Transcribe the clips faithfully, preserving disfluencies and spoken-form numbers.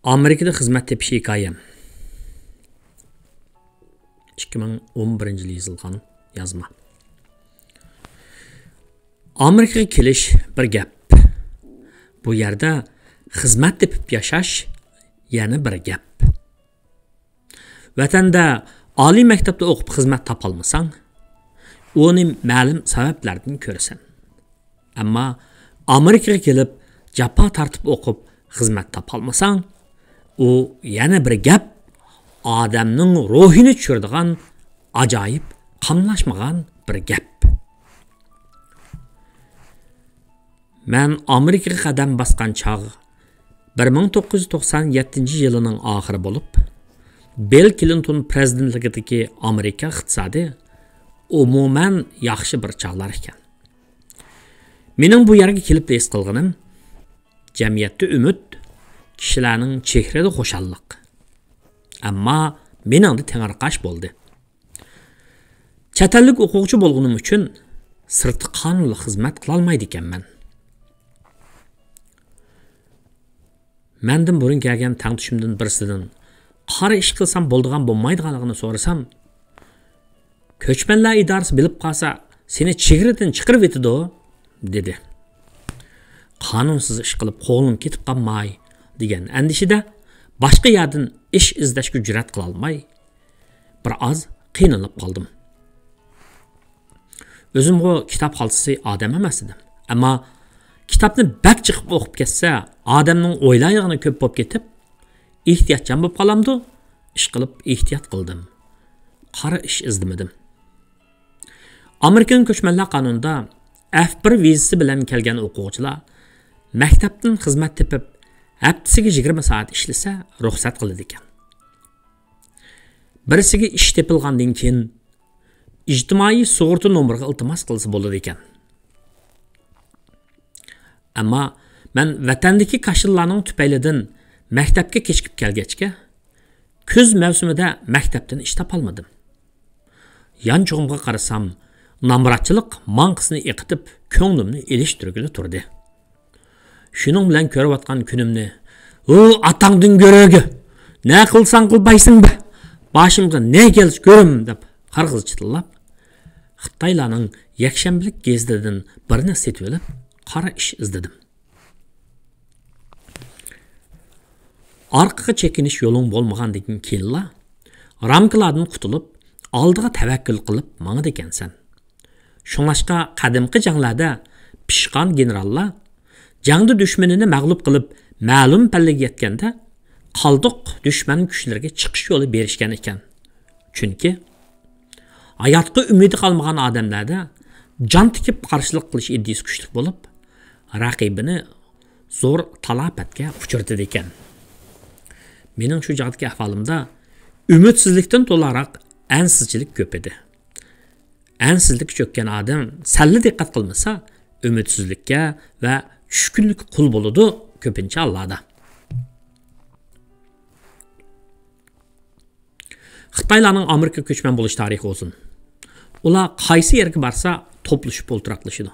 ئامېرىكىدا خىزمەت تېپىش ھېكايەم. ئىككى مىڭ ئون بىرىنچى يىلى يېزىلغان يازما. ئامېرىكىغا كېلىش بىر گەپ. بۇ يەردە خىزمەت تېپىپ ياشاش يەنە بىر گەپ. ۋەتەندە ئالىي مەكتەپتە ئوقۇپ خىزمەت تاپالمىساڭ، ئۇنى مەلۇم سەۋەبلەردىن كۆرىسەن. ئەمما ئامېرىكىغا كېلىپ، جاپا تارتىپ ئوقۇپ خىزمەت تاپالمىساڭ، ئۇ يەنە بىر گەپ، ئادەمنىڭ روھىنى چۈشۈرىدىغان ئاجايىپ قاملاشمىغان بىر گەپ. مەن ئامېرىكىغا قەدەم باسقان چاغ بىر مىڭ توققۇز يۈز توقسان يەتتىنچى يىلىنىڭ ئاخىرى بولۇپ، بىل كلىنتون پىرېزىدېنتلىكىدىكى ئامېرىكا ئىقتىسادى ئومۇمەن ياخشى بىر چاغلار ئىكەن. مېنىڭ بۇ يەرگە كېلىپلا ھېس قىلغىنىم، جەمئىيەتتە ئۈمىد، كىشىلەرنىڭ چېھرىدە خۇشاللىق. ئەمما مېنىڭدە تېڭىرقاش بولدى. چەت ئەللىك ئوقۇغۇچى بولغىنىم ئۈچۈن سىرتتا قانۇنلۇق خىزمەت قىلالمايدىكەنمەن. مەندىن بۇرۇن كەلگەن تەڭتۇشۇمدىن بىرسىدىن قارا ئىش قىلسام بولىدىغان بولمايدىغانلىقىنى سورىسام، كۆچمەنلەر ئىدارىسى بىلىپ قالسا، سېنى چېگرىدىن چىقىرىۋېتىدۇ، دېدى. قانۇنسىز ئىش قىلىپ قولۇم كېتىپ قالماي، دېگەن ئەندىشىدە باشقا يەردىن ئىش ئىزدەشكە جۈرئەت قىلالماي، بىر ئاز قىينىلىپ قالدىم. ئۆزۈمغۇ كىتاب خالتىسى ئادەم ئەمەس ئىدىم. ئەمما كىتابنى بەك جىق ئوقۇپ كەتسە، ئادەمنىڭ ئويلايدىغىنى كۆپ بولۇپ كېتىپ، ئېھتىياتچان بولۇپ قالامدۇ؟ ئىشقىلىپ ئېھتىيات قىلدىم. قارا ئىش ئىزدىمىدىم. ئامېرىكىنىڭ كۆچمەنلەر قانۇنىدا ئەف بىر ۋىزىسى بىلەن كەلگەن ئوقۇغۇچىلار مەكتەپتىن خىزمەت تېپىپ، ھەپتىسىگە يىگىرمە سائەت ئىشلىسە، رۇخسەت قىلىدىكەن. بىرسىگە ئىش تېپىلغاندىن كېيىن، ئىجتىمائىي سۇغۇرتا نومۇرىغا ئىلتىماس قىلسا بولىدىكەن. ئەمما مەن ۋەتەندىكى كاشىللارنىڭ تۈپەيلىدىن مەكتەپكە كېچىكىپ كەلگەچكە، كۈز مەۋسۇمىدا مەكتەپتىن ئىش تاپالمىدىم. يانچۇقۇمغا قارىسام، نامراتچىلىق ماڭقىسىنى ئېقىتىپ، كۆڭلۈمنى ئېلىشتۇرغىلى تۇردى. شۇنىڭ بىلەن كۆرۈۋاتقان كۈنۈمنى، ھۇ، ئاتاڭدىن گۆرۈگە، نە قىلساڭ قىل بايسىڭ بە، باشىمغا نە كەلسە كۆرۈم، دەپ قارىغۇزچە تىللاپ، خىتايلارنىڭ يەكشەنبىلىك گېزىتىدىن بىرنى سېتىۋېلىپ، قارا ئىش ئىزدىدىم. ئارقىغا چېكىنىش يولۇڭ بولمىغاندىن كېيىنلا، رامكىلاردىن قۇتۇلۇپ، ئالدىغا تەۋەككۈل قىلىپ ماڭىدىكەنسەن. شۇڭلاشقا قەدىمكى جەڭلەردە پىشقان گېنېراللار جەڭدە دۈشمىنىنى مەغلۇپ قىلىپ، مەلۇم پەللىگە يەتكەندە، قالدۇق دۈشمەن كۈچلىرىگە چىقىش يولى بېرىشكەن ئىكەن. چۈنكى ھاياتقا ئۈمىدى قالمىغان ئادەملەردە جان تىكىپ قارشىلىق قىلىش ئىدىيىسى كۈچلۈك بولۇپ، رەقىبىنى زور تالاپەتكە ئۇچرىتىدىكەن. مېنىڭ شۇ چاغدىكى ئەھۋالىمدا ئۈمىدسىزلىكتىن تولاراق ئەنسىزچىلىك كۆپ ئىدى. ئەنسىزلىككە چۆككەن ئادەم سەللا دىققەت قىلمىسا، ئۈمىدسىزلىككە ۋە چۈشكۈنلۈككە قۇل بولىدۇ كۆپىنچە ھاللاردا. خىتايلارنىڭ ئامېرىكا كۆچمەن بولۇش تارىخى ئۇزۇن. ئۇلار قايسى يەرگە بارسا، توپلىشىپ ئولتۇراقلىشىدۇ.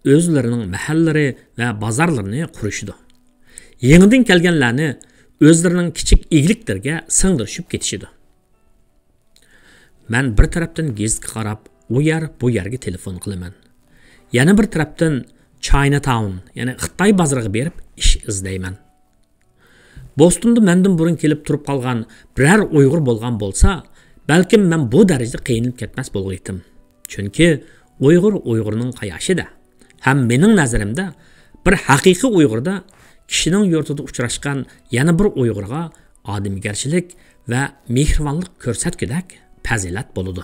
ئۆزلىرىنىڭ مەھەللىلىرى ۋە بازارلىرىنى قۇرۇشىدۇ. يېڭىدىن كەلگەنلەرنى ئۆزلىرىنىڭ كىچىك ئىگىلىكلىرىگە سىڭدۈرۈشۈپ كېتىشىدۇ. مەن بىر تەرەپتىن گېزىتكە قاراپ، ئۇ يەر، بۇ يەرگە تېلېفون قىلىمەن. يەنە بىر تەرەپتىن چاينا تاۋن، يەنى خىتاي بازىرىغا بېرىپ ئىش ئىزدەيمەن. بوستوندا مەندىن بۇرۇن كېلىپ تۇرۇپ قالغان بىرەر ئۇيغۇر بولغان بولسا، بەلكىم مەن بۇ دەرىجىدە قىينىلىپ كەتمەس بولغىيتتىم. چۈنكى ئۇيغۇر ئۇيغۇرنىڭ قاياشى-دە. ھەم مېنىڭ نەزىرىمدە، بىر ھەقىقىي ئۇيغۇردا كىشىنىڭ يۇرتىدا ئۇچراشقان يەنە بىر ئۇيغۇرغا ئادىمىگەرچىلىك ۋە مېھرىبانلىق كۆرسەتكۈدەك پەزىلەت بولىدۇ.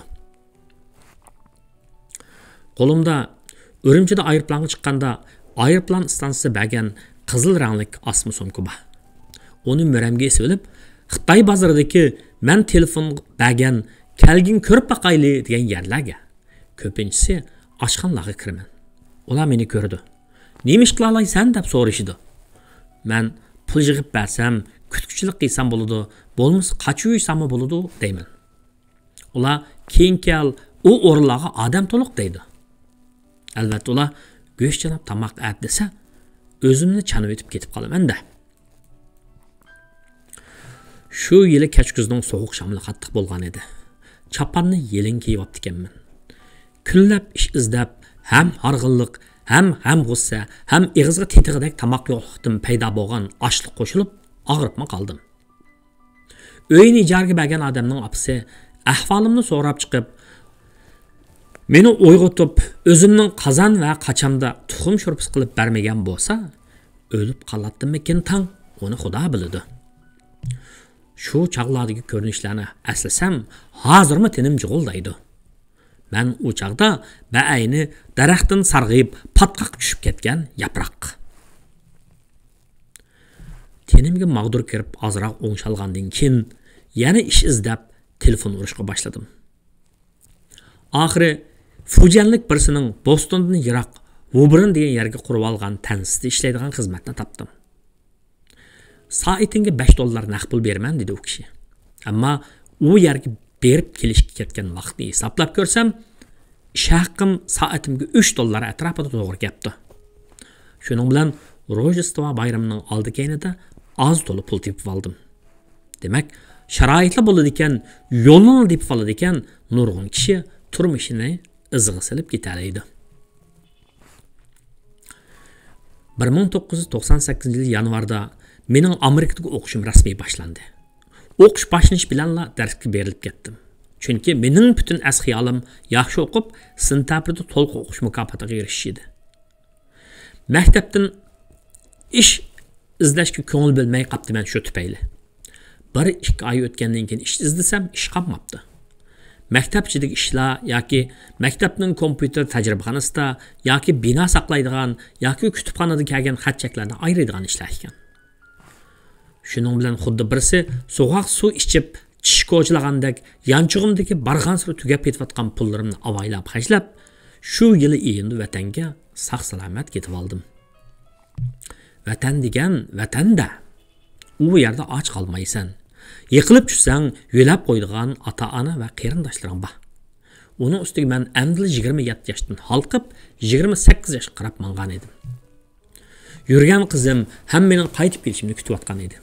قولۇمدا ئۈرۈمچىدە ئايروپىلانغا چىققاندا ئايروپىلان ئىستانسىسى بەرگەن قىزىل رەڭلىك ئاسما سومكا بار. ئۇنى مۈرەمگە ئېسىۋېلىپ، خىتاي بازىرىدىكى مەن تېلېفون بەرگەن «كەلگىن كۆرۈپ باقايلى» دېگەن يەرلەرگە، كۆپىنچىسى ئاشخانىلارغا كىرىمەن. ئۇلار مېنى كۆرىدۇ. «نېمە ئىش قىلالايسەن؟» دەپ سورىشىدۇ. مەن «پۇل يىغىپ بەرسەم، كۈتكۈچىلىك قىلسام بولىدۇ، بولمىسا قاچا يۇيساممۇ بولىدۇ» دەيمەن. ئۇلار «كېيىن كەل، ئۇ ئورۇنلارغا ئادەم تولۇق» دەيدۇ. ئەلۋەتتە، ئۇلار «گۆش چاناپ تاماق ئەت» دېسە، ئۆزۈمنى چانىۋېتىپ كېتىپ قالىمەن-دە. شۇ يىلى كەچ كۈزنىڭ سوغۇق شامىلى قاتتىق بولغان ئىدى. چاپاننى يېلىن كىيىۋاپتىكەنمەن. كۈنلەپ ئىش ئىزدەپ، ھەم ھارغىنلىق، ھەم غەم-غۇسسە، ھەم ئېغىزغا تېتىغۇدەك تاماق يوقلۇقتىن پەيدا بولغان ئاچلىق قوشۇلۇپ، ئاغرىپمۇ قالدىم. ئۆينى ئىجارىگە بەرگەن ئادەمنىڭ ئاپىسى ئەھۋالىمنى سوراپ چىقىپ، مېنى ئويغىتىپ، ئۆزۈمنىڭ قازان ۋە قاچامدا تۇخۇم شورپىسى قىلىپ بەرمىگەن بولسا، ئۆلۈپ قالاتتىممىكىن تاڭ، ئۇنى خۇدا بىلىدۇ. شۇ چاغلاردىكى كۆرۈنۈشلەرنى ئەسلىسەم، ھازىرمۇ تېنىم جۇغۇلدايدۇ. مەن ئۇ چاغدا بەئەينى دەرەختىن سارغىيىپ، پاتقاق چۈشۈپ كەتكەن ياپراق. تېنىمگە ماغدۇر كىرىپ، ئازراق ئوڭشالغاندىن كېيىن، يەنە ئىش ئىزدەپ، تېلېفون ئۇرۇشقا باشلىدىم. ئاخىرى فۇجيەنلىك بىرسىنىڭ بوستوندىن يىراق ۋۇبرىن دېگەن يەرگە قۇرۇۋالغان تەنسىدە ئىشلەيدىغان خىزمەتنى تاپتىم. سائىتىڭگە بەش دوللار نەق پۇل بېرىمەن، دېدى ئۇ كىشى. ئەمما ئۇ يەرگە بېرىپ كېلىشكە كەتكەن ۋاقىتنى ھېسابلاپ كۆرسەم، ئىش ھەققىم سائىتىمگە ئۈچ دوللار ئەتراپىدا توغرا كەپتۇ. شۇنىڭ بىلەن روژدېستۋا بايرىمىنىڭ ئالدى كەينىدە ئاز تولا پۇل تېپىۋالدىم. دېمەك، شارائىتلا بولىدىكەن، يولنىلا تېپىۋالىدىكەن، نۇرغۇن كىشى تۇرمۇشىنى ئىزىغا سېلىپ كېتەلەيدۇ. بىر مىڭ توققۇز يۈز توقسان سەككىزىنچى يىل يانۋاردا مېنىڭ ئامېرىكىدىكى ئوقۇشۇم رەسمىي باشلاندى. ئوقۇش باشلىنىش بىلەنلا دەرسكە بېرىلىپ كەتتىم. چۈنكى مېنىڭ پۈتۈن ئەس-خىيالىم ياخشى ئوقۇپ، سېنتەبىردە تولۇق ئوقۇش مۇكاپاتىغا ئېرىشىش ئىدى. مەكتەپتىن ئىش ئىزدەشكە كۆڭۈل بۆلمەي قاپتىمەن شۇ تۈپەيلى. بىر ئىككى ئاي ئۆتكەندىن كېيىن ئىش ئىزدىسەم، ئىش قالماپتۇ. مەكتەپ ئىچىدىكى ئىشلار ياكى مەكتەپنىڭ كومپيۇتېر تەجرىبىخانىسىدا ياكى بىنا ساقلايدىغان ياكى كۈتۈپخانىدا كەلگەن خەت-چەكلەرنى ئايرىيدىغان ئىشلار ئىكەن. شۇنىڭ بىلەن خۇددى بىرسى سوغۇق سۇ ئىچىپ، چىش كوچىلىغاندەك يانچۇقۇمدىكى بارغانسېرى تۈگەپ كېتىۋاتقان پۇللىرىمنى ئاۋايلاپ خەجلەپ، شۇ يىلى ئىيۇندا ۋەتەنگە ساق-سالامەت كېتىۋالدىم. ۋەتەن دېگەن ۋەتەندە. ئۇ يەردە ئاچ قالمايسەن. يىقىلىپ چۈشسەڭ، يۆلەپ قويىدىغان ئاتا-ئانا ۋە قېرىنداشلىرىڭ بار. ئۇنىڭ ئۈستىگە مەن ئەمدىلا يىگىرمە يەتتە ياشتىن ھالقىپ، يىگىرمە سەككىز ياشقا قاراپ ماڭغان ئىدىم. يۈرگەن قىزىم ھەم مېنىڭ قايتىپ كېلىشىمنى كۈتۈۋاتقان ئىدى.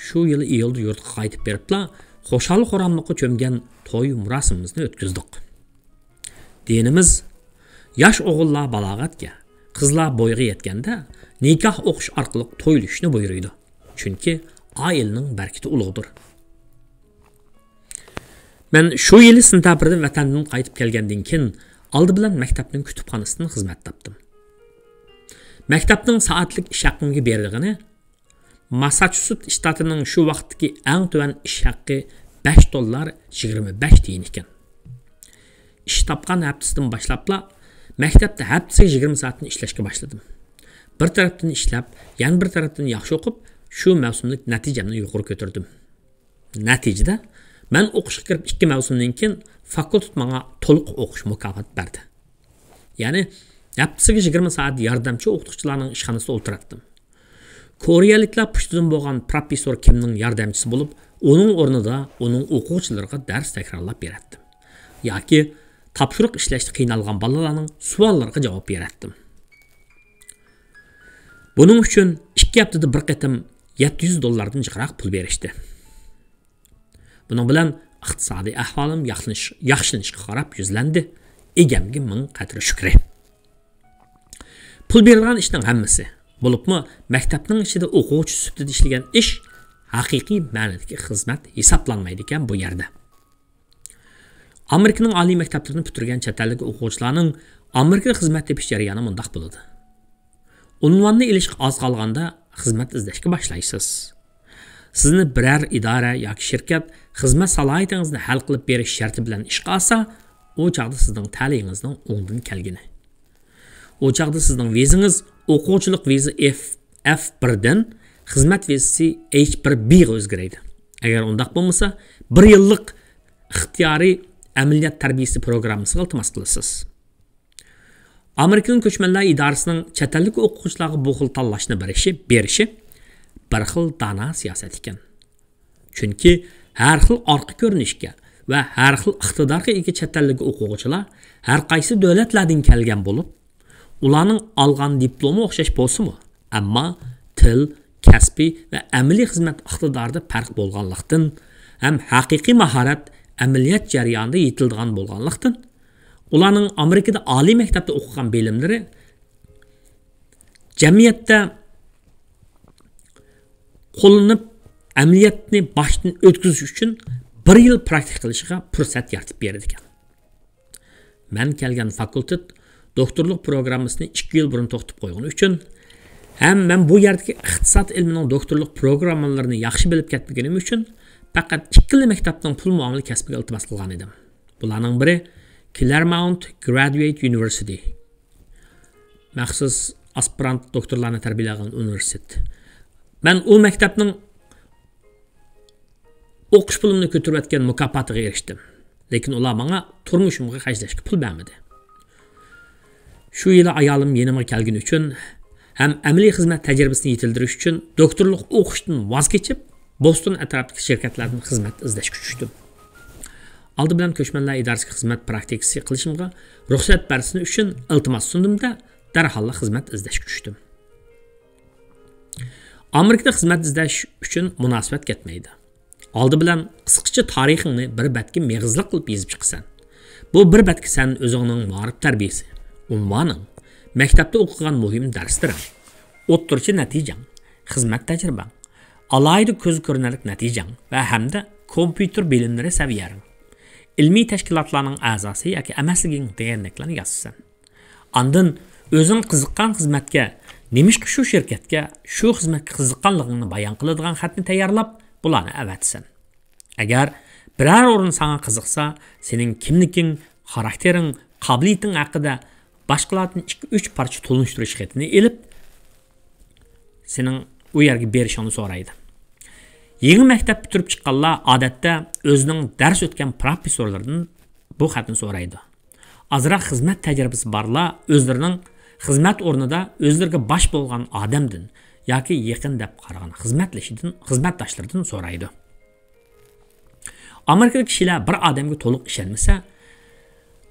شۇ يىلى ئىيۇلدا يۇرتقا قايتىپ بېرىپلا، خۇشال-خۇراملىققا چۆمگەن توي مۇراسىمىمىزنى ئۆتكۈزدۇق. دىنىمىز، ياش ئوغۇللار بالاغەتكە، قىزلار بويىغا يەتكەندە، نىكاھ ئوقۇش ئارقىلىق تويلىشىشنى بۇيرۇيدۇ. چۈنكى ئائىلىنىڭ بەرىكىتى ئۇلۇغدۇر. مەن شۇ يىلى سېنتەبىردە ۋەتەندىن قايتىپ كەلگەندىن كېيىن، ئالدى بىلەن مەكتەپنىڭ كۇتۇپخانىسىدىن خىزمەت تاپتىم. مەكتەپنىڭ سائەتلىك ئىش ھەققىمگە بېرىدىغىنى ماسساچۇسېتس شتاتىنىڭ شۇ ۋاقىتتىكى ئەڭ تۆۋەن ئىش ھەققى بەش دوللار يىگىرمە بەش تىيىن ئىكەن. ئىش تاپقان ھەپتىسىدىن باشلاپلا مەكتەپتە ھەپتىسىگە يىگىرمە سائەتتىن ئىشلەشكە باشلىدىم. بىر تەرەپتىن ئىشلەپ، يەنە بىر تەرەپتىن ياخشى ئوقۇپ، شۇ مەۋسۇملۇق نەتىجەمنى يۇقىرى كۆتۈردۈم. نەتىجىدە، مەن ئوقۇشقا كىرىپ ئىككى مەۋسۇمدىن كېيىن فاكۇلتېت ماڭا تولۇق ئوقۇش مۇكاپاتى بەردى. يەنى، ھەپتىسىگە يىگىرمە سائەت ياردەمچى ئوقۇتقۇچىلارنىڭ ئىشخانىسىدا ئولتۇراتتىم. كورېيەلىكلەر پۇشتىدىن بولغان پروفېسسور كىمنىڭ ياردەمچىسى بولۇپ، ئۇنىڭ ئورنىدا ئۇنىڭ ئوقۇغۇچىلىرىغا دەرس تەكرارلاپ بېرەتتىم. ياكى تاپشۇرۇق ئىشلەشتە قىينالغان بالىلارنىڭ سوئاللىرىغا جاۋاب بېرەتتىم. بۇنىڭ ئۈچۈن ئىككى ھەپتىدە بىر قېتىم يەتتە يۈز دوللاردىن جىقراق پۇل بېرىشتى. بۇنىڭ بىلەن ئىقتىسادىي ئەھۋالىم ياخشىلىنىش-، ياخشىلىنىشقا قاراپ يۈزلەندى. ئىگەمگە مىڭ قەترە شۈكرى. پۇل بېرىدىغان ئىشنىڭ ھەممىسى، بولۇپمۇ مەكتەپنىڭ ئىچىدە ئوقۇغۇچى سۈپىتىدە ئىشلىگەن ئىش ھەقىقىي مەنىدىكى خىزمەت ھېسابلانمايدىكەن بۇ يەردە. ئامېرىكىنىڭ ئالىي مەكتەپلىرىنى پۈتتۈرگەن چەت ئەللىك ئوقۇغۇچىلارنىڭ ئامېرىكىدا خىزمەت تېپىش جەريانى مۇنداق بولىدۇ. ئۇنۋاننى ئېلىشقا ئاز قالغاندا خىزمەت ئىزدەشكە باشلايسىز. سىزنى بىرەر ئىدارە ياكى شىركەت خىزمەت سالاھىيىتىڭىزنى ھەل قىلىپ بېرىش شەرتى بىلەن ئىشقا ئالسا، ئۇ چاغدا سىزنىڭ تەلىيىڭىزنىڭ ئوڭدىن كەلگىنى. ئۇ چاغدا سىزنىڭ ۋىزىڭىز ئوقۇغۇچىلىق ۋىزا ئېف، ئېف بىردىن خىزمەت ۋىزىسى ئېيچ بىر بىغا ئۆزگىرەيدۇ. ئەگەر ئۇنداق بولمىسا، بىر يىللىق ئىختىيارىي ئەمەلىيەت تەربىيىسى پروگراممىسىغا ئىلتىماس قىلىسىز. ئامېرىكىنىڭ كۆچمەنلەر ئىدارىسىنىڭ چەت ئەللىك ئوقۇغۇچىلارغا بۇ خىل تاللاشنى بېرىشى، بېرىشى بىر خىل دانا سىياسەت ئىكەن. چۈنكى ھەر خىل ئارقا كۆرۈنۈشكە ۋە ھەر خىل ئىقتىدارغا ئىگە چەت ئەللىك ئوقۇغۇچىلار ھەر قايسى دۆلەتلەردىن كەلگەن بولۇپ، ئۇلارنىڭ ئالغان دىپلومى ئوخشاش بولسىمۇ، ئەمما تىل، كەسپىي ۋە ئەمەلىي خىزمەت ئىقتىدارىدا پەرق بولغانلىقتىن ھەم ھەقىقىي ماھارەت ئەمەلىيەت جەريانىدا يېتىلىدىغان بولغانلىقتىن، ئۇلارنىڭ ئامېرىكىدا ئالىي مەكتەپتە ئوقۇغان بىلىملىرى جەمئىيەتتە قوللىنىپ، ئەمەلىيەتنى باشتىن ئۆتكۈزۈش ئۈچۈن بىر يىل پراكتىكا قىلىشىغا پۇرسەت يارىتىپ بېرىدىكەن. مەن كەلگەن فاكۇلتېت دوكتورلۇق پروگراممىسىنى ئىككى يىل بۇرۇن توختىتىپ قويغىنى ئۈچۈن ھەم مەن بۇ يەردىكى ئىقتىساد ئىلمىنىڭ دوكتورلۇق پروگراممىلىرىنى ياخشى بىلىپ كەتمىگىنىم ئۈچۈن پەقەت ئىككىلا مەكتەپنىڭ پۇل مۇئامىلە كەسپىگە ئىلتىماس قىلغان ئىدىم. بۇلارنىڭ بىرى كلېرمونت گرادۇئېيت يۇنىۋېرسىتېت، مەخسۇس ئاسپىرانت دوكتورلارنى تەربىيەلەيدىغان ئۇنىۋېرسىتېت. مەن ئۇ مەكتەپنىڭ ئوقۇش پۇلۇمنى كۆتۈرۈۋەتكەن مۇكاپاتىغا ئېرىشتىم. لېكىن ئۇلار ماڭا تۇرمۇشۇمغا خەجلەشكە پۇل بەرمىدى. شۇ يىلى ئايالىم يېنىمغا كەلگىنى ئۈچۈن ھەم ئەمەلىي خىزمەت تەجرىبىسىنى يېتىلدۈرۈش ئۈچۈن دوكتورلۇق ئوقۇشتىن ۋاز كېچىپ، بوستون ئەتراپىدىكى شىركەتلەردىن خىزمەت ئىزدەشكە چۈشتۈم. ئالدى بىلەن كۆچمەنلەر ئىدارىسىگە خىزمەت پراكتىكىسى قىلىشىمغا رۇخسەت بەرسىنى ئۈچۈن ئىلتىماس سۇندۇم-دە، دەرھاللا خىزمەت ئىزدەشكە چۈشتۈم. ئامېرىكىدا خىزمەت ئىزدەش ئۈچۈن مۇناسىۋەت كەتمەيدۇ. ئالدى بىلەن قىسقىچە تارىخىڭنى بىر بەتكە مېغىزلىق قىلىپ يېزىپ چىقىسەن. بۇ بىر بەتكە سەن ئۆزۈڭنىڭ مائارىپ تەربىيەسى، ئۇنۋانىڭ، مەكتەپتە ئوقۇغان مۇھىم دەرسلىرىڭ، ئوتتۇرىچە نەتىجەڭ، خىزمەت تەجرىبەڭ، ئالاھىدە كۆزگە كۆرۈنەرلىك نەتىجەڭ ۋە ھەمدە كومپيۇتېر بىلىملىرى سەۋىيەڭ، ئىلمىي تەشكىلاتلارنىڭ ئەزاسى ياكى ئەمەسلىكىڭ دېگەندەكلەرنى يازىسەن. ئاندىن ئۆزۈڭ قىزىققان خىزمەتكە، نېمىشقا شۇ شىركەتكە، شۇ خىزمەتكە قىزىققانلىقىڭنى بايان قىلىدىغان خەتنى تەييارلاپ، بۇلارنى ئەۋەتىسەن. ئەگەر بىرەر ئورۇن ساڭا قىزىقسا، سېنىڭ كىملىكىڭ، خاراكتېرىڭ، قابىلىيىتىڭ ھەققىدە باشقىلاردىن ئىككى-ئۈچ پارچە تونۇشتۇرۇش خېتىنى ئېلىپ، سېنىڭ ئۇ يەرگە بېرىشىڭنى سورايدۇ. يېڭى مەكتەپ پۈتتۈرۈپ چىققانلار ئادەتتە ئۆزىنىڭ دەرس ئۆتكەن پروفېسسورلىرىدىن بۇ خەتنى سورايدۇ. ئازراق خىزمەت تەجرىبىسى بارلار ئۆزلىرىنىڭ خىزمەت ئورنىدا ئۆزلىرىگە باش بولغان ئادەمدىن ياكى يېقىن دەپ قارىغان خىزمەتلىشىدىن، خىزمەتداشلىرىدىن سورايدۇ. ئامېرىكىدىكى كىشىلەر بىر ئادەمگە تولۇق ئىشەنمىسە،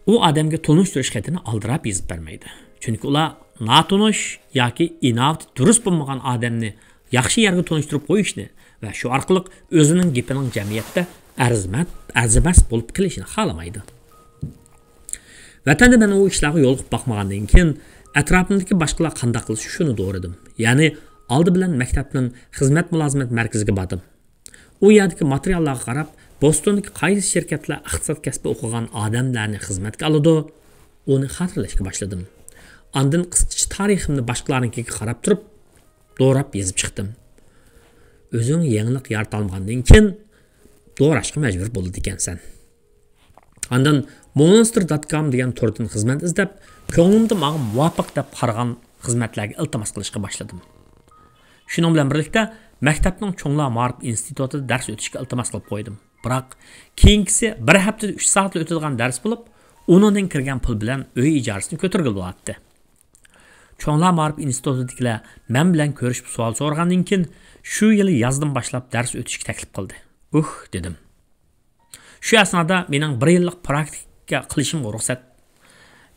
ئۇ ئادەمگە تونۇشتۇرۇش خېتىنى ئالدىراپ يېزىپ بەرمەيدۇ. چۈنكى ئۇلار ناتونۇش ياكى ئىناۋىتى دۇرۇس بولمىغان ئادەمنى ياخشى يەرگە تونۇشتۇرۇپ قويۇشنى ۋە شۇ ئارقىلىق ئۆزىنىڭ گېپىنىڭ جەمئىيەتتە ئەرزىمە-، ئەرزىمەس بولۇپ قېلىشىنى خالىمايدۇ. ۋەتەندە مەن ئۇ ئىشلارغا يولۇقۇپ باقمىغاندىن كېيىن، ئەتراپىمدىكى باشقىلار قانداق قىلسا شۇنى دورىدىم. يەنى ئالدى بىلەن مەكتەپنىڭ خىزمەت مۇلازىمەت مەركىزىگە باردىم. ئۇ يەردىكى ماتېرىياللارغا قاراپ، بوستوندىكى قايسى شىركەتلەر ئىقتىساد كەسپى ئوقۇغان ئادەملەرنى خىزمەتكە ئالىدۇ، ئۇنى خاتىرىلەشكە باشلىدىم. ئاندىن قىسقىچە تارىخىمنى باشقىلارنىڭكىگە قاراپ تۇرۇپ، دوراپ يېزىپ چىقتىم. ئۆزۈڭ يېڭىلىق يارىتالمىغاندىن كېيىن، دوراشقا مەجبۇر بولىدىكەنسەن. ئاندىن مونستر دوت كوم دېگەن توردىن خىزمەت ئىزدەپ، كۆڭلۈمدە ماڭا مۇۋاپىق دەپ قارىغان خىزمەتلەرگە ئىلتىماس قىلىشقا باشلىدىم. شۇنىڭ بىلەن بىرلىكتە، مەكتەپنىڭ چوڭلار مائارىپ ئىنستىتۇتىدا دەرس ئۆتۈشكە ئىلتىماس قىلىپ قويدۇم. بىراق، كېيىنكىسى بىر ھەپتىدە ئۈچ سائەتلا ئۆتىدىغان دەرس بولۇپ، ئۇنىڭدىن كىرگەن پۇل بىلەن ئۆي ئىجارىسىنى كۆتۈرگىلى بولاتتى. چوڭلار مائارىپ ئىنستىتۇتىدىكىلەر مەن بىلەن كۆرۈشۈپ سوئال سورىغاندىن كېيىن، شۇ يىلى يازدىن باشلاپ دەرس ئۆتۈشكە تەكلىپ قىلدى. ئۇھ، دېدىم. شۇ ئەسنادا مېنىڭ بىر يىللىق پراكتىكا قىلىشىمغا رۇخسەت،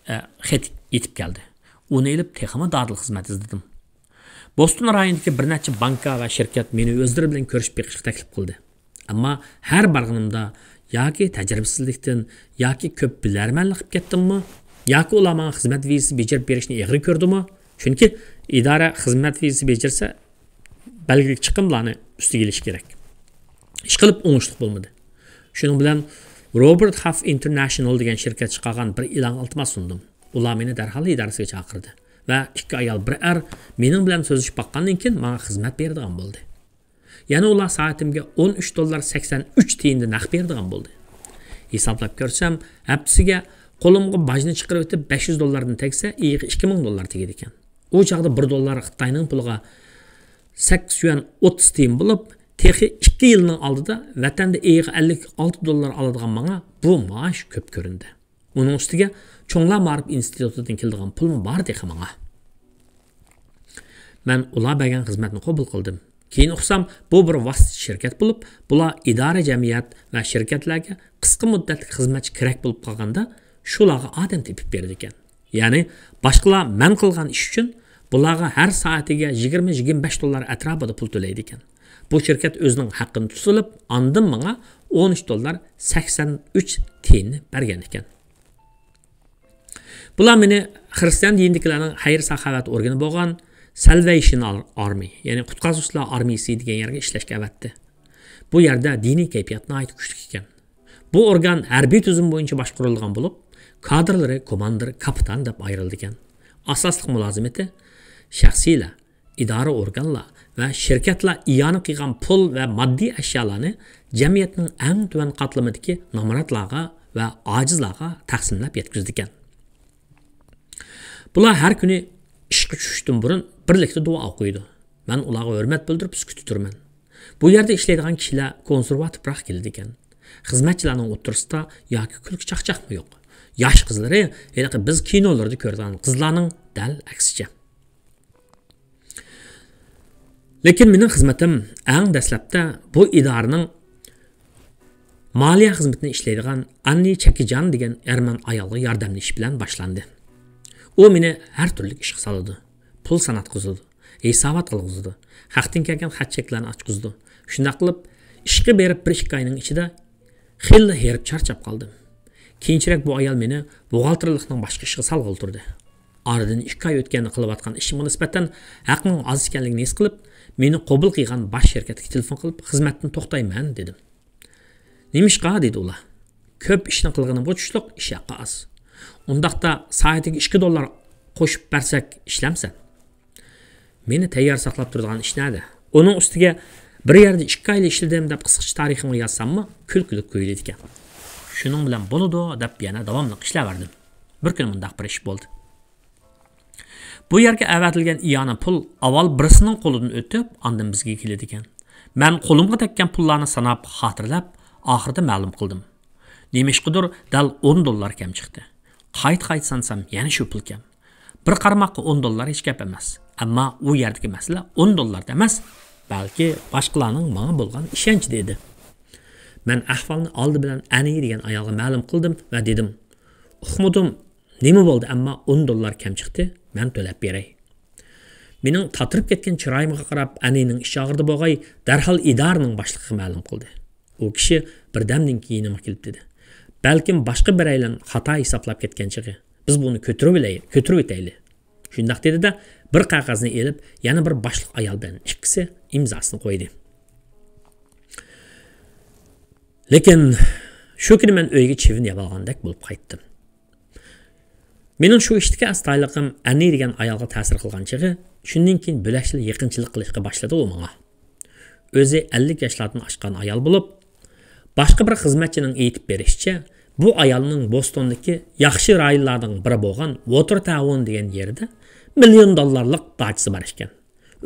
ئە، خېتى يېتىپ كەلدى. ئۇنى ئېلىپ تېخىمۇ دادىل خىزمەت ئىزدىدىم. بوستون رايونىدىكى بىر نەچچە بانكا ۋە شىركەت مېنى ئۆزلىرى بىلەن كۆرۈشۈپ بېقىشقا تەكلىپ قىلدى. ئەمما ھەر بارغىنىمدا ياكى تەجرىبىسىزلىكتىن، ياكى كۆپ بىلەرمەنلىك قىلىپ كەتتىممۇ، ياكى ئۇلار ماڭا خىزمەت ۋىزىسى بېجىرىپ بېرىشنى ئېغىر كۆردىمۇ؟ چۈنكى ئىدارە خىزمەت ۋىزىسى بېجىرسە، بەلگىلىك چىقىملارنى ئۈستىگە ئېلىش كېرەك. ئىشقىلىپ ئوڭۇشلۇق بولمىدى. شۇنىڭ بىلەن روبېرت ھاف ئىنتېرناشنال دېگەن شىركەت چىقارغان بىر ئېلانغا ئىلتىماس سۇندۇم. ئۇلار مېنى دەرھال ئىدارىسىگە چاقىردى ۋە ئىككى ئايال، بىر ئەر مېنىڭ بىلەن سۆزلىشىپ باققاندىن كېيىن ماڭا خىزمەت بېرىدىغان بولدى. يەنە ئۇلار سائىتىمگە ئون ئۈچ دوللار سەكسەن ئۈچ تىيىندە نەق بېرىدىغان بولدى. ھېسابلاپ كۆرسەم، ھەپتىسىگە قولۇمغا باجنى چىقىرىۋېتىپ، بەش يۈز دوللاردىن تەگسە، ئېيىغا ئىككى مىڭ دوللار تېگىدىكەن. ئۇ چاغدا بىر دوللار خىتاينىڭ پۇلىغا سەككىز يۈەن ئوتتۇز تىيىن بولۇپ، تېخى ئىككى يىلنىڭ ئالدىدا ۋەتەندە ئېيىغا ئەللىك ئالتە دوللار ئالىدىغان ماڭا بۇ مائاش كۆپ كۆرۈندى. ئۇنىڭ ئۈستىگە چوڭلار مائارىپ ئىنستىتۇتىدىن كېلىدىغان پۇلمۇ بار تېخى ماڭا. مەن ئۇلار بەرگەن خىزمەتنى قوبۇل قىلدىم. كېيىن ئۇقسام، بۇ بىر ۋاسىتىچى شىركەت بولۇپ، بۇلار ئىدارە، جەمئىيەت ۋە شىركەتلەرگە قىسقا مۇددەتلىك خىزمەتچى كېرەك بولۇپ قالغاندا، شۇلارغا ئادەم تېپىپ بېرىدىكەن. يەنى، باشقىلار مەن قىلغان ئىش ئۈچۈن بۇلارغا ھەر سائىتىگە يىگىرمە، يىگىرمە بەش دوللار ئەتراپىدا پۇل تۆلەيدىكەن. بۇ شىركەت ئۆزىنىڭ ھەققىنى تۇتۇۋېلىپ، ئاندىن ماڭا ئون ئۈچ دوللار سەكسەن ئۈچ تىيىننى بەرگەن ئىكەن. بۇلار مېنى خىرىستىيان دىنىدىكىلەرنىڭ خەير-ساخاۋەت ئورگىنى بولغان سەلۋەيشن ئار-، ئارمى، يەنى قۇتقۇزۇشلار ئارمىيىسى دېگەن يەرگە ئىشلەشكە ئەۋەتتى. بۇ يەردە دىنىي كەيپىيات ناھايىتى كۈچلۈك ئىكەن. بۇ ئورگان ھەربىي تۈزۈم بويىچە باشقۇرۇلىدىغان بولۇپ، كادىرلىرى كوماندىر، كاپىتان دەپ ئايرىلىدىكەن. ئاساسلىق مۇلازىمىتى شەخسىيلەر، ئىدارە ئورگانلار ۋە شىركەتلەر ئىئانە قىلغان پۇل ۋە ماددىي ئەشيالارنى جەمئىيەتنىڭ ئەڭ تۆۋەن قاتلىمىدىكى نامراتلارغا ۋە ئاجىزلارغا تەقسىملەپ يەتكۈزىدىكەن. بۇلار ھەر كۈنى ئىشقا چۈشۈشتىن بۇرۇن بىرلىكتە دۇئا ئوقۇيدۇ. مەن ئۇلارغا ھۆرمەت بىلدۈرۈپ سۈكۈتتە تۇرىمەن. بۇ يەردە ئىشلەيدىغان كىشىلەر كونسېرۋاتىپراق كېلىدىكەن. خىزمەتچىلەرنىڭ ئوتتۇرىسىدا ياكى كۈلكە چاقچاقمۇ يوق. ياش قىزلىرى ھېلىقى بىز كىنولىرىدا كۆرىدىغان قىزلارنىڭ دەل ئەكسىچە. لېكىن مېنىڭ خىزمىتىم ئەڭ دەسلەپتە بۇ ئىدارىنىڭ مالىيە خىزمىتىنى ئىشلەيدىغان ئاننى چەكىجان دېگەن ئەرمەن ئايالغا ياردەملىشىش بىلەن باشلاندى. ئۇ مېنى ھەر تۈرلۈك ئىشقا سالىدۇ. پۇل ساناتقۇزىدۇ، ھېسابات قىلغۇزىدۇ، خەقتىن كەلگەن خەت-چەكلەرنى ئاچقۇزىدۇ. شۇنداق قىلىپ، ئىشقا بېرىپ بىر ئىككى ئاينىڭ ئىچىدە خېلىلا ھېرىپ چارچاپ قالدىم. كېيىنچىرەك بۇ ئايال مېنى بوغالتىرلىقنىڭ باشقا ئىشىغا سالغىلى تۇردى. ئارىدىن ئىككى ئاي ئۆتكەندە قىلىۋاتقان ئىشىمغا نىسبەتەن ھەقنىڭ ئاز ئىكەنلىكىنى ھېس قىلىپ، مېنى قوبۇل قىلغان باش شىركەتكە تېلېفون قىلىپ، خىزمەتتىن توختايمەن دېدىم. نېمىشقا؟ دېدى ئۇلار. كۆپ ئىشنى قىلغىنىمغا چۈشلۈق، ئىش ھەققى ئاز. ئۇنداقتا سائىتىگە ئىككى دوللار قوشۇپ بەرسەك ئىشلەمسەن؟ مېنى تەييار ساقلاپ تۇرىدىغان ئىش نەدە؟ ئۇنىڭ ئۈستىگە بىر يەردە ئىككى ئايلا ئىشلىدىم دەپ قىسقىچە تارىخىمغا يازساممۇ كۈلكىلىك تۇيۇلىدىكەن. شۇنىڭ بىلەن بولىدۇ دەپ يەنە داۋاملىق ئىشلەۋەردىم. بىر كۈنى مۇنداق بىر ئىش بولدى. بۇ يەرگە ئەۋەتىلگەن ئىئانە پۇل ئاۋۋال بىرسىنىڭ قولىدىن ئۆتۈپ، ئاندىن بىزگە كېلىدىكەن. مەن قولۇمغا تەگكەن پۇللارنى ساناپ، خاتىرىلەپ، ئاخىرىدا مەلۇم قىلدىم. نېمىشقىدۇر دەل ئون دوللار كەم چىقتى. قايتا-قايتا سانىسام، يەنە شۇ پۇل كەم. بىر قارىماققا ئون دوللار ھېچ گەپ ئەمەس. ئەمما ئۇ يەردىكى مەسىلە ئون دوللاردا ئەمەس، بەلكى باشقىلارنىڭ ماڭا بولغان ئىشەنچىدە ئىدى. مەن ئەھۋالنى ئالدى بىلەن ئەنى دېگەن ئايالغا مەلۇم قىلدىم ۋە دېدىم، ئۇقمىدىم، نېمە بولدى، ئەمما ئون دوللار كەم چىقتى، مەن تۆلەپ بېرەي. مېنىڭ تاتىرىپ كەتكەن چىرايىمغا قاراپ، ئەنىنىڭ ئىچى ئاغرىدى بولغاي، دەرھال ئىدارىنىڭ باشلىقىغا مەلۇم قىلدى. ئۇ كىشى بىردەمدىن كېيىن يېنىمغا كېلىپ دېدى، بەلكىم باشقا بىرەيلەن خاتا ھېسابلاپ كەتكەن چېغى، بىز بۇنى كۆتۈرۈۋېلەي-، كۆتۈرۈۋېتەيلى. شۇنداق دېدى-دە، بىر قەغەزنى ئېلىپ، يەنە بىر باشلىق ئايال بىلەن ئىككىسى ئىمزاسىنى قويدى. لېكىن شۇ كۈنى مەن ئۆيگە چىۋىن يەۋالغاندەك بولۇپ قايتتىم. مېنىڭ شۇ ئىشتىكى ئەستايىلىقىم ئەننى دېگەن ئايالغا تەسىر قىلغان چېغى، شۇندىن كېيىن بۆلەكچىلا يېقىنچىلىق قىلىشقا باشلىدى ئۇ ماڭا. ئۆزى ئەللىك ياشلاردىن ئاشقان ئايال بولۇپ، باشقا بىر خىزمەتچىنىڭ ئېيتىپ بېرىشىچە، بۇ ئايالنىڭ بوستوندىكى ياخشى رايونلاردىن بىرى بولغان ۋوتېرتاۋن دېگەن يېرىدە مىليون دوللارلىق داچىسى بار ئىكەن.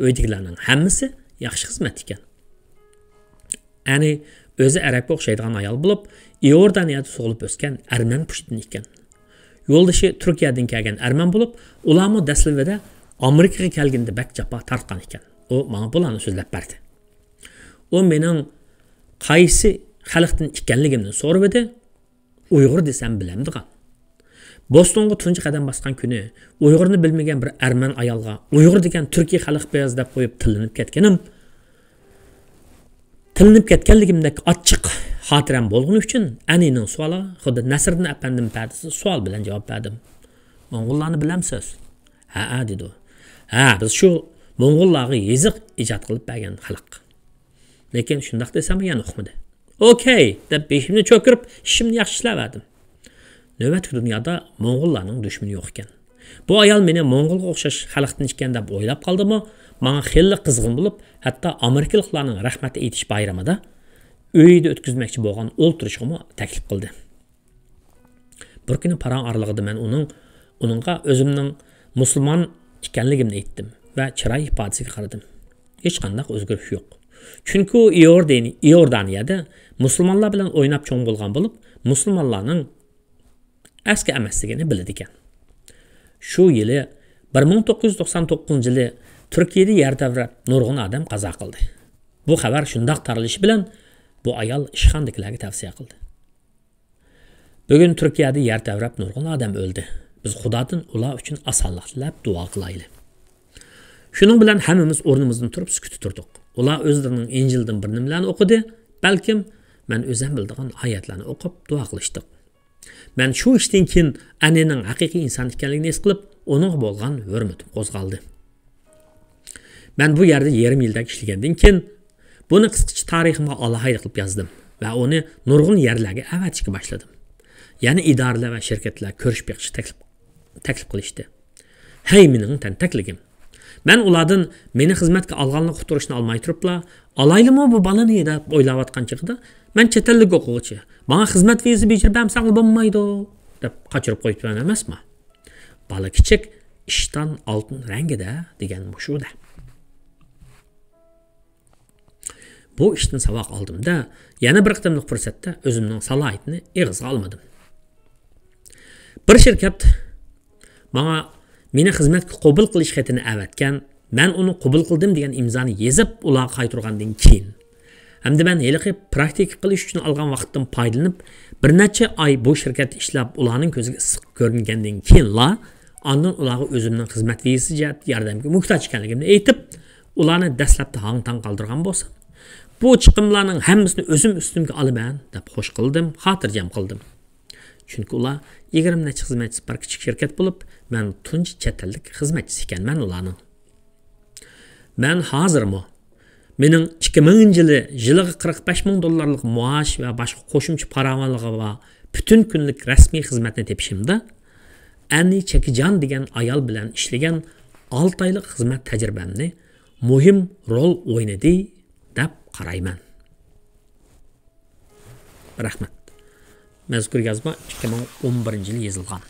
ئۆيدىكىلەرنىڭ ھەممىسى ياخشى خىزمەتتە ئىكەن. ئەنى ئۆزى ئەرەبكە ئوخشايدىغان ئايال بولۇپ، ئىئوردانىيەدە تۇغۇلۇپ ئۆسكەن ئەرمەن پۇشتىنى ئىكەن. يولدىشى تۈركىيەدىن كەلگەن ئەرمەن بولۇپ، ئۇلارمۇ دەسلىۋىدە ئامېرىكىغا كەلگىنىدە بەك جاپا تارتقان ئىكەن. ئۇ ماڭا بۇلارنى سۆزلەپ بەردى. ئۇ مېنىڭ قايسى خەلقتىن ئىكەنلىكىمنى سورىۋىدى. ئۇيغۇر دېسەم بىلەمدىغان. بوستونغا تۇنجى قەدەم باسقان كۈنى ئۇيغۇرنى بىلمىگەن بىر ئەرمەن ئايالغا «ئۇيغۇر دېگەن تۈركىي خەلق بىز» دەپ قويۇپ تىللىنىپ كەتكىنىم. تىللىنىپ كەتكەنلىكىمدەك ئاچچىق خاتىرەم بولغىنى ئۈچۈن ئەنىنىڭ سوئالىغا خۇددى نەسرىدىن ئەپەندىم پەدىسىدە سوئال بىلەن جاۋاب بەردىم. «موڭغۇللارنى بىلەمسىز؟» «ھەئە» دېدى ئۇ. «ھە، بىز شۇ موڭغۇللارغا يېزىق ئىجاد قىلىپ بەرگەن خەلق.» لېكىن شۇنداق دېسەممۇ يەنە ئۇقمىدى. «ئوكەي» دەپ بېشىمنى چۆكۈرۈپ ئىشىمنى ياخشى ئىشلەۋەردىم. نۆۋەتتىكى دۇنيادا موڭغۇللارنىڭ دۈشمىنى يوق ئىكەن. بۇ ئايال مېنى موڭغۇلغا ئوخشاش خەلقتىن ئىكەن دەپ ئويلاپ قالدىمۇ، ماڭا خېلىلا قىزغىن بولۇپ، ھەتتا ئامېرىكىلىقلارنىڭ رەھمەت ئېيتىش بايرىمىدا ئۆيىدە ئۆتكۈزمەكچى بولغان ئولتۇرۇشىغىمۇ تەكلىپ قىلدى. بىر كۈنى پاراڭ ئارىلىقىدا مەن ئۇنىڭ، ئۇنىڭغا ئۆزۈمنىڭ مۇسۇلمان ئىكەنلىكىمنى ئېيتتىم ۋە چىراي ئىپادىسىگە قارىدىم. ھېچقانداق ئۆزگىرىش يوق. چۈنكى ئۇ ئىيوردىنى-، ئىيوردانىيەدە مۇسۇلمانلار بىلەن ئويناپ چوڭ بولغان بولۇپ، مۇسۇلمانلارنىڭ ئەسكى ئەمەسلىكىنى بىلىدىكەن. شۇ يىلى، بىر مىڭ توققۇز يۈز توقسان توققۇزىنچى يىلى تۈركىيەدە يەر تەۋرەپ نۇرغۇن ئادەم قازا قىلدى. بۇ خەۋەر شۇنداق تارىلىشى بىلەن بۇ ئايال ئىشخانىدىكىلەرگە تەۋسىيە قىلدى. بۈگۈن تۈركىيەدە يەر تەۋرەپ نۇرغۇن ئادەم ئۆلدى. بىز خۇدادىن ئۇلار ئۈچۈن ئاسانلىق تىلەپ دۇئا قىلايلى. شۇنىڭ بىلەن ھەممىمىز ئورنىمىزدىن تۇرۇپ سۈكۈتتە تۇردۇق. ئۇلار ئۆزلىرىنىڭ ئىنجىلدىن بىر نېمىلەرنى ئوقۇدى، بەلكىم مەن ئۆزۈم بىلىدىغان ئايەتلەرنى ئوقۇپ دۇئا قىلىشتۇق. مەن شۇ ئىشتىن كېيىن ئەنىنىڭ ھەقىقىي ئىنسان ئىكەنلىكىنى ھېس قىلىپ، ئۇنىڭغا بولغان ھۆرمىتىم قوزغالدى. مەن بۇ يەردە يېرىم يىلدەك ئىشلىگەندىن كېيىن، بۇنى قىسقىچە تارىخىمغا ئالاھىدە قىلىپ يازدىم ۋە ئۇنى نۇرغۇن يەرلەرگە ئەۋەتىشكە باشلىدىم. يەنە ئىدارىلەر ۋە شىركەتلەر كۆرۈشۈپ بېقىشنى تەكلىپ، تەكلىپ قىلىشتى. ھەي، مېنىڭ تەنتەكلىكىم! مەن ئۇلاردىن مېنى خىزمەتكە ئالغانلىقى ئۇقتۇرۇشنى ئالماي تۇرۇپلا، ئالايلىمۇ بۇ بالىنى دەپ ئويلاۋاتقان چېغىدا، مەن چەت ئەللىك ئوقۇغۇچى، ماڭا خىزمەت ۋىزىسى بېجىرىپ بەرمىسەڭلار بولمايدۇ دەپ قاچۇرۇپ قويۇپتىمەن ئەمەسمۇ؟ بالا كىچىك، ئىشتان ئالتۇن رەڭگىدە دېگەن مۇشۇ-دە. بۇ ئىشتىن ساۋاق ئالدىم-دە، يەنە بىر قېتىملىق پۇرسەتتە ئۆزۈمنىڭ سالاھىيىتىنى ئېغىزغا ئالمىدىم. بىر شىركەت ماڭا مېنى خىزمەتكە قوبۇل قىلىش خېتىنى ئەۋەتكەن، مەن ئۇنى قوبۇل قىلدىم دېگەن ئىمزانى يېزىپ ئۇلارغا قايتۇرغاندىن كېيىن، ھەمدە مەن ھېلىقى پراكتىكا قىلىش ئۈچۈن ئالغان ۋاقىتتىن پايدىلىنىپ، بىر نەچچە ئاي بۇ شىركەتتە ئىشلەپ، ئۇلارنىڭ كۆزىگە ئىسسىق كۆرۈنگەندىن كېيىنلا، ئاندىن ئۇلارغا ئۆزۈمنىڭ خىزمەت ۋىزىسى جەھەتتە ياردەمگە موھتاج ئىكەنلىكىمنى ئېيتىپ، ئۇلارنى دەسلەپتە ھاڭ-تاڭ قالدۇرغان بولسام، بۇ چىقىملارنىڭ ھەممىسىنى ئۆزۈم ئۈستۈمگە ئالىمەن دەپ خوش قىلدىم، خاتىرجەم قىلدىم. چۈنكى ئۇلار يىگىرمە نەچچە خىزمەتچىسى بار كىچىك شىركەت بولۇپ، مەن تۇنجى چەت ئەللىك خىزمەتچىسى ئىكەنمەن ئۇلارنىڭ. مەن ھازىرمۇ مېنىڭ ئىككى مىڭىنچى يىلى يىلىغا قىرىق بەش مىڭ دوللارلىق مائاش ۋە باشقا قوشۇمچە پاراۋانلىقى بار پۈتۈن كۈنلۈك رەسمىي خىزمەتنى تېپىشىمدا، ئەننى چېكىجان دېگەن ئايال بىلەن ئىشلىگەن ئالتە ئايلىق خىزمەت تەجرىبەمنى مۇھىم رول ئوينىدى دەپ قارايمەن. رەھمەت. مەزكۇر يازما ئىككى مىڭ ئون بىرىنچى يىلى يېزىلغان.